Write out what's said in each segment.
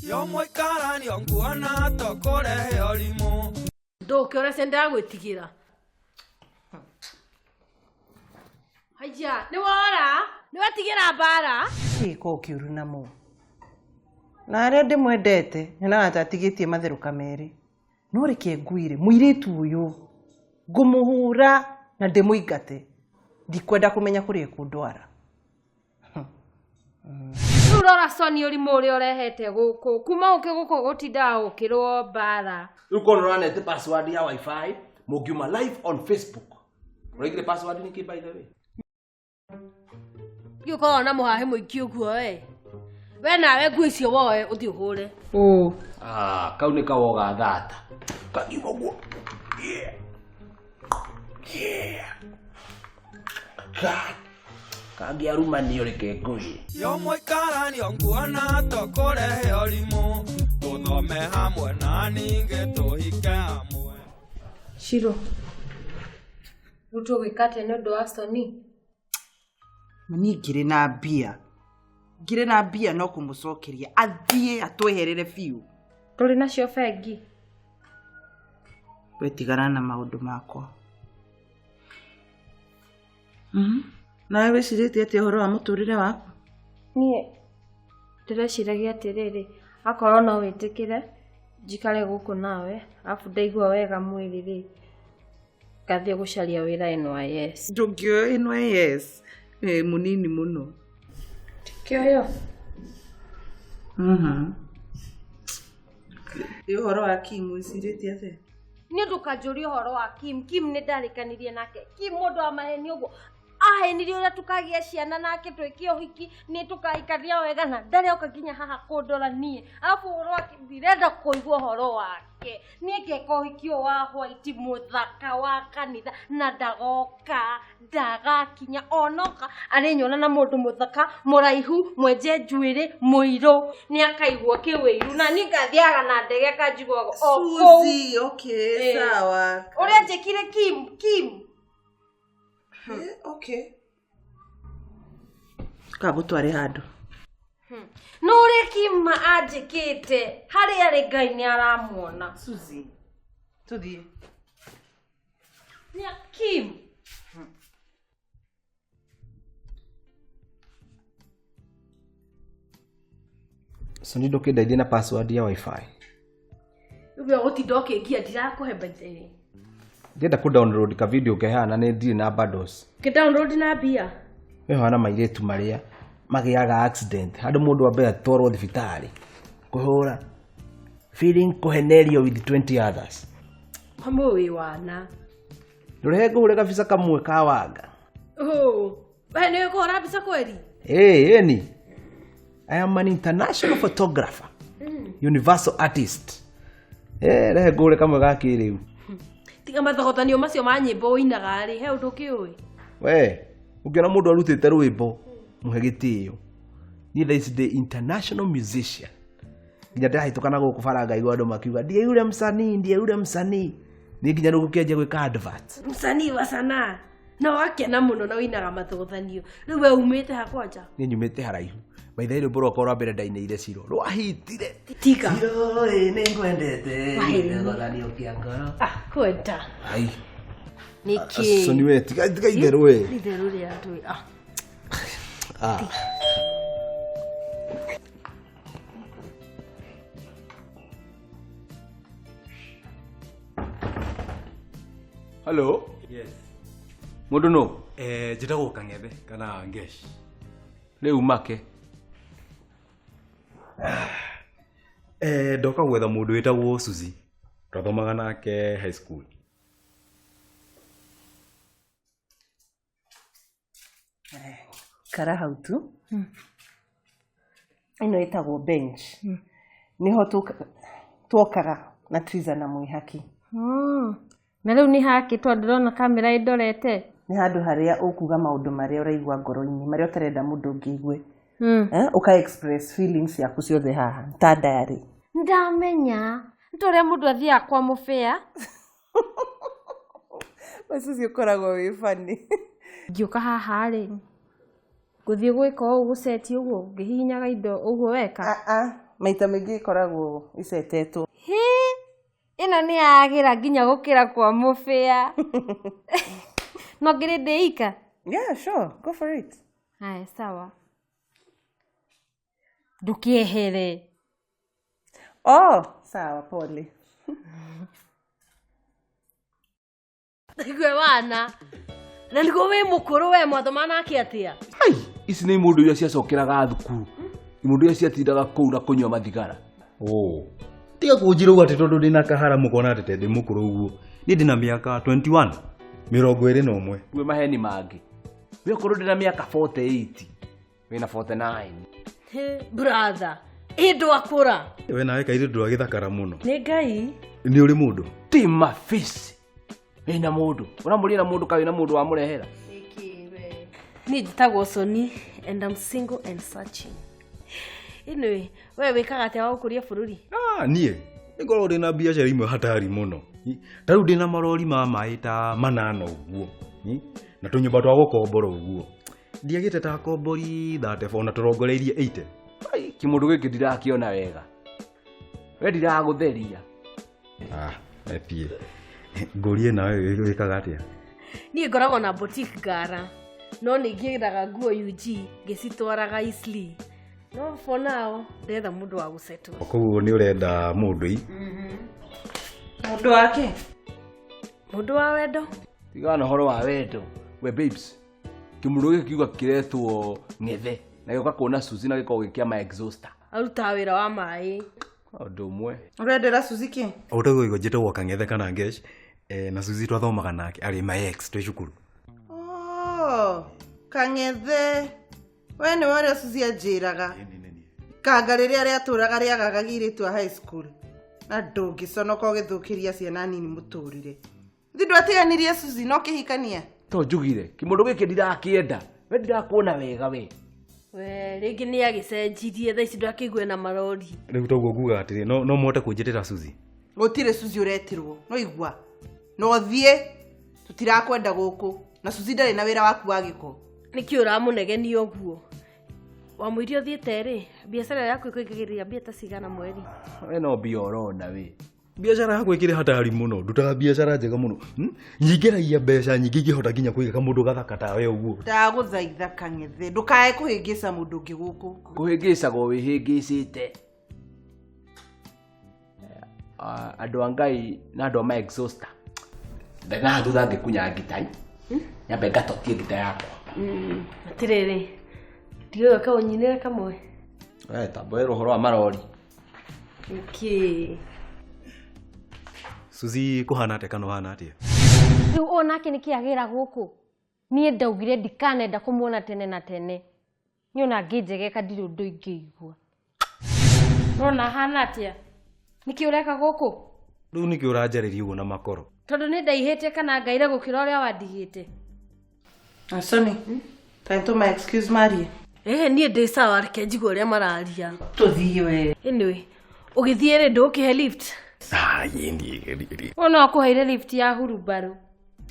Yo mũikaranio nguona to kũrehe ũrimũ. Ndũkĩore se ndagwĩtigĩra. Haiya, nĩ wora, nĩ wetigĩra mbara. Gĩko kĩũru namo. Na arĩa ndĩmwendete nyonaga ta atigĩtie matherũka merĩ. No reke ngwĩre mũirĩtu ũyũ ngũmũhũra na ndĩmũingate. Ndikwenda kũmenya kũrĩa ekũndwara. Rĩu rora Soni ũrimũ ũrĩa ũrehete gũkũ. Kuma ũke gũkũ gũtindaga gũkĩrũo mbara. Rĩu korwo nĩũranete password ya wifi mũngiuma live on Facebook. Ũraigire password nĩkĩ by the way? Ndiũ ũkoragwo na mũhahĩ mũingĩ ũguo we. We nawe nguo icio woe ũthiĩ ũhũre. Ũ. Ah, kau nĩ kawoga thata. Kangiuma ũguo. Yeah. Yeah. God. Kangĩarumanio reke ngũĩ. Yo mũikaranio nguona to kũrehe ũrimũ. Tũthome hamwe na ningĩ tũhike hamwe. Shiro. Rĩu tũgwĩka atĩa nĩ ũndũ wa Soni? Niĩ ngĩrĩ na mbia. Ngĩrĩ na mbia no kũmũcokeria athiĩ atweherere biũ. Tũrĩ nacio bengi. We tigana na maũndũ makwa. Nawe wĩcirĩtie atĩa ũhoro wa mũtũrĩre waku? Niĩ ndĩreciragia atĩrĩrĩ, akorwo no wĩtĩkĩre njikare gũkũ nawe, arabu ndaigua wega mwĩrĩ rĩ, ngathiĩ gũcaria wĩra NYS. Ndũngĩoya NYS. Wĩ mũnini mũno. Kĩoyo. Ĩ ũhoro wa Kim wĩcirĩtie atĩa? Niĩ ndũkanjũrie ũhoro wa Kim. Kim nĩ ndarĩkanirie nake. Kim mũndũ wa maheni ũguo. Ahenirie ũrĩa tũkagĩa ciana nake twĩke ũhiki, nĩ tũkahikania wega na ndarĩ oka nginya haha kũndora niĩ. Arabu ũhoro wa Kim ndirenda kũigua ũhoro wake. Niĩ ngeka ũhiki ũyũ wa white mũthaka wa kanitha na ndagoka, ndagakinya onoka arĩnyona na mũndũ mũthaka, mũraihu, mwenje njuĩrĩ, mũirũ. Nĩ akaigua kĩwĩiru na niĩ ngathiaga na ndege akanjiguaga o kũu. Suzy, okay, Eh. sawa. Ũrĩa njĩkire Kim, Kim. Okay. Kagũtware handũ. No ũrĩa Kim anjĩkĩte harĩa arĩ Ngai nĩ aramuona. Suzy, tũthiĩ. Nĩ Kim. Soni ndũkĩndeithie na password ya wifi. Rĩu we ũgũtinda ũkĩngia ndirakũhe by the way. Ndĩrenda kũ download ka video kehana nĩ ndirĩ na bundles. Kĩ download na mbia. We hana mairĩtu marĩa magĩaga accident handũ mũndũ ambe atwarwo thibitarĩ kũhũra feeling kũhenerio with 20 others. Hamwe wĩ wana. Ndũrehe ngũhũre kabica kamwe ka wanga. Oh, we nĩ ũkũhũra mbica kweri? Hey, eni. I am an international photographer. Universal artist. Eh, rehe ngũhũre kamwe ga kĩrĩu. Tiga mathogothanio macio ma nyĩmbo ũinaga rĩ, he ũndũ ũkĩũĩ? We, ũngĩona mũndũ arutĩte rwĩmbo, mũhe gĩtĩo. Niĩ thaa ici ndĩ international musician. Nginya ndĩrahĩtũka na gũkũ bara ngaigua andũ makiuga ndiye yule msanii, ndiye yule msanii. Niĩ nginya rĩu gũkĩanjia gwĩka advert. Msanii wa sanaa. Na wakena mũno na ũinaga mathogothanio. Rĩu we umĩte ha kwanja? Niĩ nyumĩte haraihu. By the way, rwĩmbo rwakwa rwa mbere ndainĩire Ciro. Rwahitire. Tiga. Ciro ĩ nĩngwendete. Wahĩni. Gĩthogothanio kĩa ngoro. Ah, kwenda. Ai. Nĩkĩ? Soni we, tiga tiga itherũ we. Itherũ rĩa andũ. Ah. Ah. Hello. Yes. Mũndũ nũ? Njĩtagwo Kang'ethe kana Ngesh. Rĩu make. Ndoka gwetha mũndũ wĩtagwo Suzy. Twathomaga nake high school. Kara hau tu. Ĩno ĩtagwo bench. Nĩho twokaga na Triza na Mwĩhaki. Na rĩu nĩ hakĩtwo ndĩrona kamera ĩndorete. Nĩ handũ harĩa ũkuga maũndũ marĩa ũraigua ngoro-inĩ, marĩa ũtarenda mũndũ ũngĩ aigue. Ũka express feelings ciaku ciothe haha, ta diary. Ndamenya. Nĩ ta ũrĩa mũndũ athiaga kwa mũbĩa. We Suzy ũkoragwo wĩ funny. Ngĩũka haha rĩ, ngũthiĩ gwĩka ũũ gũceti ũguo, ngĩhihinyaga indo ũguo weka. Ah, ah. Maita maingĩ ĩkoragwo icetetwo. Hĩ, ĩno nĩ yagĩra nginya gũkĩra kwa mũbĩa. No ngĩrĩ ndĩika? Yeah, sure. Go for it. Haya, sawa. Ndũkĩehere. Oh, sawa, pole. Igue wana. Na nĩguo wĩ mũkũrũ we mwathoma nake atĩa? Ai, ici nĩ imũndũ iria ciacokeraga thukuru, imũndũ iria ciatindaga kũu na kũnyua mathigara. Oh. Tiga kũnjĩra ũguo atĩ tondũ ndĩna kahara mũkona atĩ ndĩ mũkũrũ ũguo. Niĩ ndĩna mĩaka 21. 21. Rĩu maheni mangĩ. We okorwo ndĩna mĩaka 48, wĩna 49. Hĩ, brother. Ĩ ndwakũra. We nawe kairĩtu ndwagĩthakara mũno. Nĩ Ngai. Nĩ ũrĩ mũndũ? Ti mafisi. Wĩna mũndũ. Ũramũria na mũndũ ka wĩna mũndũ wamũrehera? Niĩ njĩtagwo Soni and I'm single and searching. Anyway, we wĩkaga atĩa wa gũkũria bũrũri? Ah, niĩ nĩngoragwo ndĩna biacara imwe hatari mũno. Ta rĩu ndĩna marori ma maĩ ta manana ũguo. Na tũnyũmba twa gũkombora ũguo. Ndiagĩte ta kombori 34 na tũrongoreirie 80. Ai, kĩmũndũ gĩkĩ ndirakĩona wega. We ndiragũtheria. Ah, epie. Ngũrie nawe wĩkaga atĩa? Niĩ ngoragwo na boutique ngara. No nĩ ngĩraga nguo UG ngĩcitwaraga Eastleigh. No for now ndetha mũndũ wa gũsettle. Koguo nĩ ũrenda mũndũ i? Mũndũ wake? Mũndũ wa wendo? Tigana na ũhoro wa wendo. We babes, kĩmũndũ gĩkĩ kiuga kĩretwo ng'ethe na gĩũka kuona Suzy na gĩkoragwo gĩ kĩa ma exhauster. Arutaga wĩra wa maĩ. Ũndũ ũmwe. Ũrendera Suzy kĩ? Ũtagwo igũ njĩtagwo Kang'ethe kana Ngesh. Na Suzy twathomaga nake arĩ my ex twĩ cukuru. Oh, Kang'ethe. We nĩwe ũrĩa Suzy anjĩraga. Kanga rĩrĩa rĩatũraga rĩagaga airĩtu a high school. Na ndũngĩconoka ũgĩthũkĩria ciana nini mũtũrĩre. Thi ndwatiganirie Suzy no kĩhikania? To njugire, kĩmũndũ gĩkĩ ndirakĩenda. We ndirakuona wega we. We rĩngĩ nĩ agĩcenjirie thaa ici ndwakĩigue na marori. Rĩu toguo nguga atĩrĩ, no mũhote kũnjĩtĩra Suzy? Gũtirĩ Suzy ũretirwo, no igua. No ũthiĩ, tũtirakwenda gũkũ. Na Suzy ndarĩ na wĩra waku wa gĩko. Nĩkĩ ũramũnegenia ũguo? Wamwĩria ũthiĩte rĩ, biacara yaku ĩkũingagĩrĩria mbia ta cigana mweri? We no mbia ũrona we. Biacara yakwa ĩkĩrĩ hatari mũno, ndutaga biacara njega mũno. Nyingĩragia mbeca nyingĩ ingĩhota nginya kũiga kamũndũ gathaka tawe ũguo. Ndagũthaitha Kang'ethe, ndũkae kũhĩngĩca mũndũ ũngĩ gũkũ. Kũhĩngĩcagwo wĩhĩngĩcĩte. Andũ a Ngai na andũ a ma exhauster. Ndanaha thutha ngĩkunya ngita. Nyambe ngatotie ngita yakwa. Atĩrĩrĩ, ndigũka ũnyinĩre kamwe. We tamba wĩra ũhoro wa marori. Nĩkĩ? Suzy kũhana atĩa kana ũhana atĩa? Rĩu o nake nĩkĩ agĩra gũkũ? Niĩ ndaugire ndikanenda kũmuona tene na tene. Niĩ ona ngĩnjegeka ndirĩ ũndũ ingĩigua. Ũrona hana atĩa? Nĩkĩ ũreka gũkũ? Rĩu nĩkĩ ũranjarĩria ũguo na makoro? Tondũ nĩ ndaihĩte kana ngaire gũkĩra ũrĩa wandigĩte. Soni, time to my excuse Marie. Niĩ ndĩ sawa, reke njigue ũrĩa mararia. Tũthiĩ we. Anyway, ũgĩthiĩ rĩ ndũgũkĩhe lift? Ah, ĩ. Ũyũ no akũheire lift ya hurumbarũ.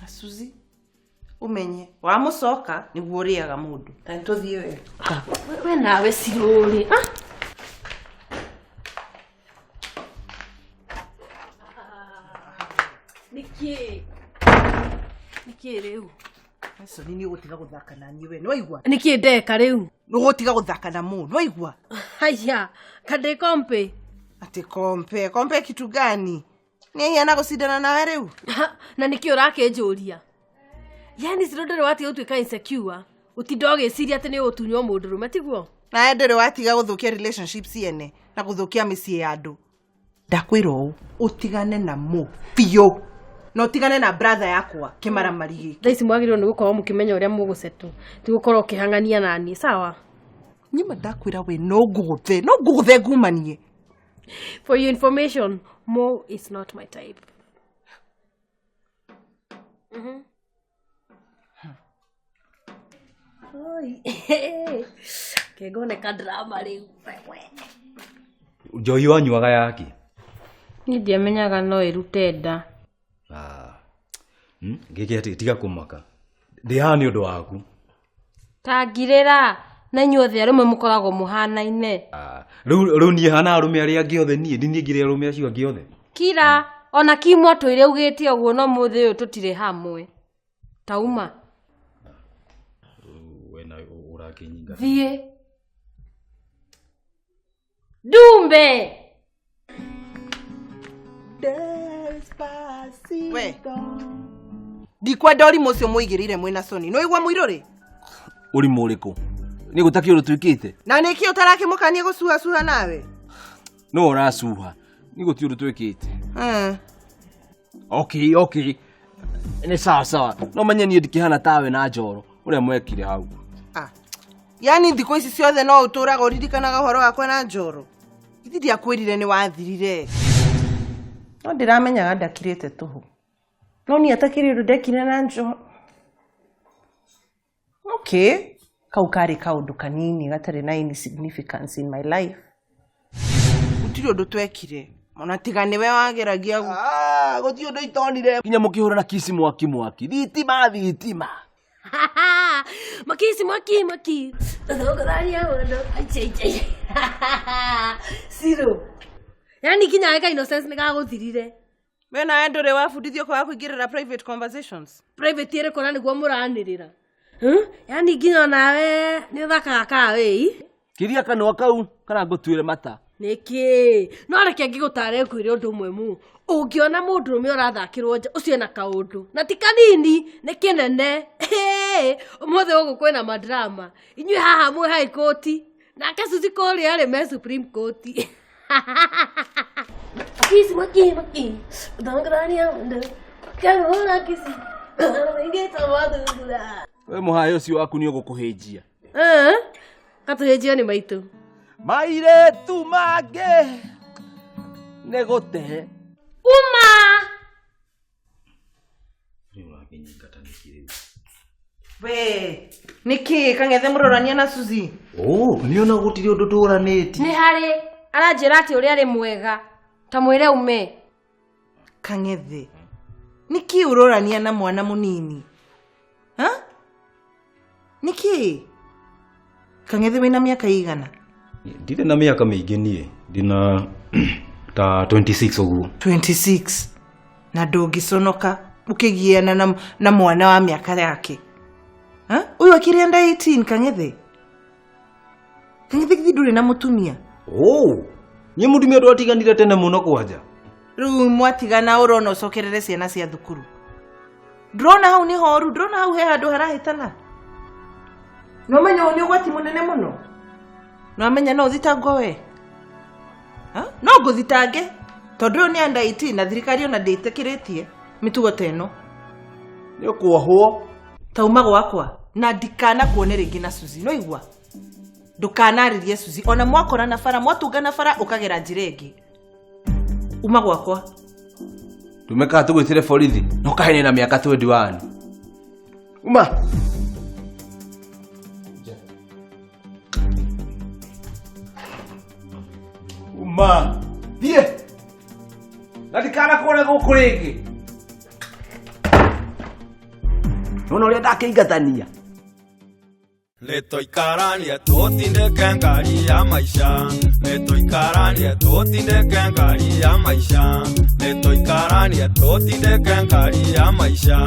Suzy, ũmenye wamũcoka nĩguo ũrĩaga mũndũ. Time tũthiĩ we. We nawe cirũrĩ. Ah! Nĩkĩ? Nĩkĩ rĩu? Soni nĩ ũgũtiga gũthaka na niĩ we, nĩwaigua? Nĩkĩ ndeka rĩu? Nĩ ũgũtiga gũthaka na mũ, nĩwaigua? Haya, kandĩ kompe. Ati kompe, kompe kitu gani? Nĩ hiana gũcindana nawe rĩu? Na nĩkĩ ũrakĩnjũria? Yaani Ciro ndũrĩ watiga gũtuĩka insecure. Ũtinda ũgĩciria atĩ nĩ ũgũtunywo mũndũrũme tiguo? Nawe ndũrĩ watiga gũthũkia relationships ciene na gũthũkia mĩciĩ ya andũ. Ndakwĩra ũũ, ũtigane na mũ biũ. Na ũtigane na brother yakwa kĩmaramari gĩkĩ. Thaa ici mwagĩrĩirwo nĩ gũkorwo mũkĩmenya ũrĩa mũgũsettle. Ti gũkorwo ũkĩhang'ania na niĩ, sawa? Nyuma ndakwĩra we no ngũgũthe, no ngũgũthe ngumanie. For your information, Mo is not my type. Oi. Kengone ka drama rĩu. Njohi wanyuaga yaki? Niĩ ndiamenyaga no ĩrute nda. Ngĩke atĩ tiga kũmaka. Ndĩ haha nĩ ũndũ waku. Tangirĩra. Na inyuothe arũme mũkoragwo mũhanaine. Rĩu niĩ hana arũme arĩa angĩ othe niĩ niĩ ngĩrĩ arũme acio angĩ othe. Kira ona kimwa twĩre ugĩte ũguo no mũthĩ ũyũ tũtirĩ hamwe. Tauma. We na ũrakĩnyinga. Thiĩ. Dumbe. We. Ndikwenda ũrimũ ũcio mũigĩrĩire mwĩna Soni. Nĩ waigua mũirũrĩ? Ũrimũ ũrĩkũ? Nĩ gũtakĩ ũndũ twĩkĩte? Na nĩkĩ ũtarakĩmũkania gũcuhacuha nawe? No ũracuha. Nĩ gũtirĩ ũndũ twĩkĩte. Okay, okay. Nĩ sawa sawa. No menye niĩ ndikĩhana tawe na Njoro ũrĩa mwekire hau. Ah. Yaani thikũ ici ciothe no ũtũraga ũririkanaga ũhoro wakwa na Njoro. Ithi ndiakwĩrire nĩ wathirire. No ndĩramenyaga ndakirĩte tũhũ. No niĩ atakĩrĩ ũndũ ndekire na Njoro. Okay. Kau karĩ kaũndũ kanini gatarĩ na any significance in my life. Gũtirĩ ũndũ twekire. Ona tiga nĩwe wageragia gũtirĩ ũndũ itonire. Nginya mũkĩhũrana kisi mwaki mwaki. Thitima thitima. Makisi mwaki mwaki. Thogorania mũndũ. Aiche. Siro. Yaani kinya weka innocence nĩgagũthirire. We nawe ndũrĩ wabundithio kwaga kũingĩrĩra private conversations. Private ĩrĩkũ na nĩguo mũranĩrĩra? Yaani nginya onawe nĩ ũthakaga kawĩi. Kiria kanua kau kana ngũtuĩre mata. Nĩkĩ? No reke ngĩgũtare ngwĩre ũndũ ũmwe mu. Ũngĩona mũndũrũme ũrathakĩrwo nja ũcio ena kaũndũ. Na ti kanini, nĩ kĩnene. Ũmũthĩ gũkũ kwĩna madrama. Inyuĩ haha mwĩ high court. Nake Suzy kũrĩa arĩ me Supreme Court. Kisi mwaki mwaki. Thongorania mũndũ. Kahũra kisi. We mũhayo ũcio waku nĩ ũgũkũhĩnjia. Katũhĩnjio nĩ maitũ. Mairetu mangĩ nĩ gũte. Uma! We, nĩkĩ kang'ethe mũrorania na Suzy? Oh, nĩ ona gũtirĩ ũndũ tũranĩtie. Nĩ harĩ aranjĩra atĩ ũrĩa arĩ mwega. Ta mwĩre ume. Kang'ethe. Nĩkĩ ũrorania na mwana mũnini? Ha? Nĩkĩ? Kang'ethe wĩna mĩaka igana? Ndirĩ na mĩaka mĩingĩ niĩ. Ndina ta 26 ũguo. 26. Na ndũngĩconoka ũkĩgiana na mwana wa mĩaka yake. Ha? Ũyũ akĩrĩ under 18 Kang'ethe. Kang'ethe githĩ ndũrĩ na mũtumia? Oh, niĩ mũtumia twatiganire tene mũno kwanja. Rĩu mwatigana ũrona ũcokerere ciana cia thukuru. Ndũrona hau nĩ horu, ndũrona hau he handũ harahĩtana. No menya ũyũ nĩ ũgwati mũnene mũno. No amenya no ũthitangwo we. Ha? No ngũthitange tondũ ũyũ nĩ under 18 na thirikari ona ndĩtĩkĩrĩtie mĩtugo ta ĩno. Nĩ ũkuohwo. Tauma gwakwa na ndikana kuone rĩngĩ na Suzy. No igua. Ndũkanarĩrie Suzy ona mwakorana bara mwatũngana bara ũkagera njĩra ĩngĩ. Uma gwakwa. Tumeka tũgwĩtĩre borithi na ũkahenia na mĩaka 21. Uma. Uma. Thiĩ. Na ndikana kuone gũkũ rĩngĩ. Nona ũrĩa ndakĩingatania. Nĩtũikaranie tũtindĩke ngari ya maica. Nĩtũikaranie tũtindĩke ngari ya maica. Nĩtũikaranie tũtindĩke ngari ya maica.